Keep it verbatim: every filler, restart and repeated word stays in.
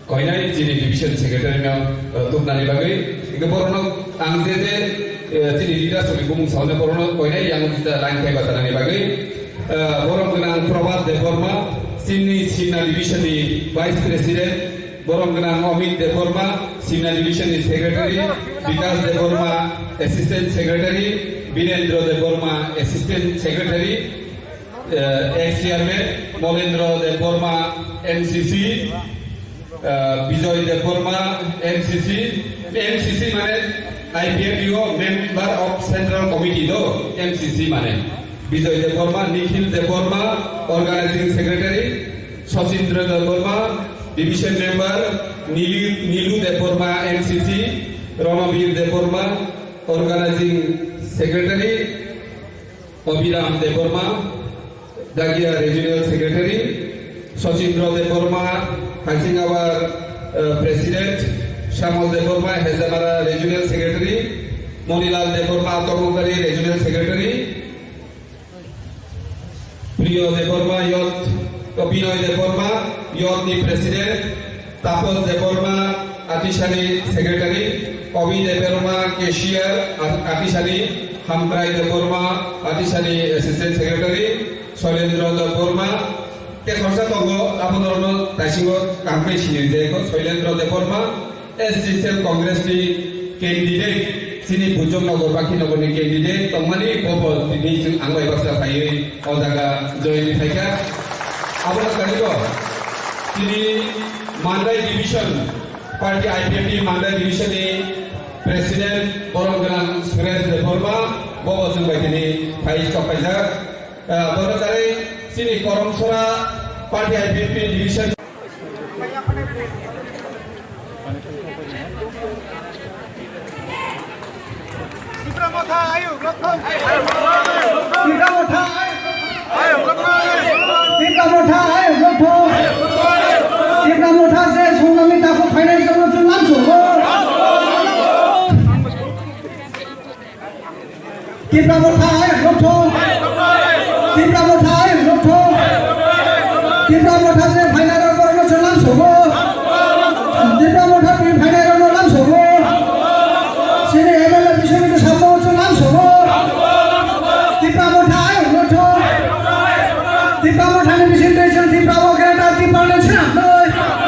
Koinai chini division secretary no, eh, tubnani bagwi. Hingke borokno ang je je, eh, chini leaders rokni bumung sauna borokno koinai yang jita line khai bachanani bagwi. Eh, borom gwnang Prabhat Debbarma, chini Simna division ni vice president, borom gwnang Amit Debbarma, Simna division ni secretary, Bikas Debbarma, assistant secretary, Birendra Debbarma, assistant secretary, eh, ex chairman, Molendra Debbarma, M C C, eh, Bijoy Debbarma, M C C, M C C mane I P F T o member of Central Committee do, M C C mane. Bijoy Debbarma, Nikhil Debbarma, organizing secretary, Sachindra Debbarma, division member, Nilu, Nilu Debbarma, M C C, Ranabir Debbarma, organizing secretary, Abhiram Debbarma, Dagia Regional Secretary, Sachindra Debbarma, Haisingawar, eh, President, Shyamol Debbarma, Hezamara Regional Secretary, Monilal Debbarma, Tongmokari Regional Secretary, Priyo Debbarma, Youth, Binoy Debbarma, Youth ni President, Tapos Debbarma, Atisani Secretary, Obi Debbarma, Cashier, A-, Atisani, Hamkrai Debbarma, Atisani Assistant Secretary, Soilendra Debbarma, tei khoroksa tongo, abo norokno taisingo kaham khe sinirjak kho, Soilendra Debbarma, S C Cell Congress ni candidate, chini Bujong Nagar, Bakhi Nagar ni candidate tongmani, bobo tini chwng ang bai baksa phaiwi o jaga join khaikha. Abono karigo, chini Mandai Division, party I P F T Mandai Division ni President borom gwnang Suresh Debbarma, bobo chwng bai tini phai sok phaijak. Ah, bono chari chini Koromsora party I P F T Division. Tipra Motha, ayo, rokthong. Tipra Motha, ayo, rokthong. Tipra Motha, ayo, rokthong. Tipra Motha se songnani takhuk phainai jono chwng lamsogo. Tipra Motha ayang rokthong. Tipra Motha ayang rokthong. Tipra Motha se phainai rok borokno chwng lamsogo. Tipra Motha twi phainai rokno lamsogo. Chini M L A Biswajit Sangma chwng lamsogo. Tipra Motha ayang rokthong. Tipra Mothani bisingtwi chwng Tipra o greater Tipraland swnamnai.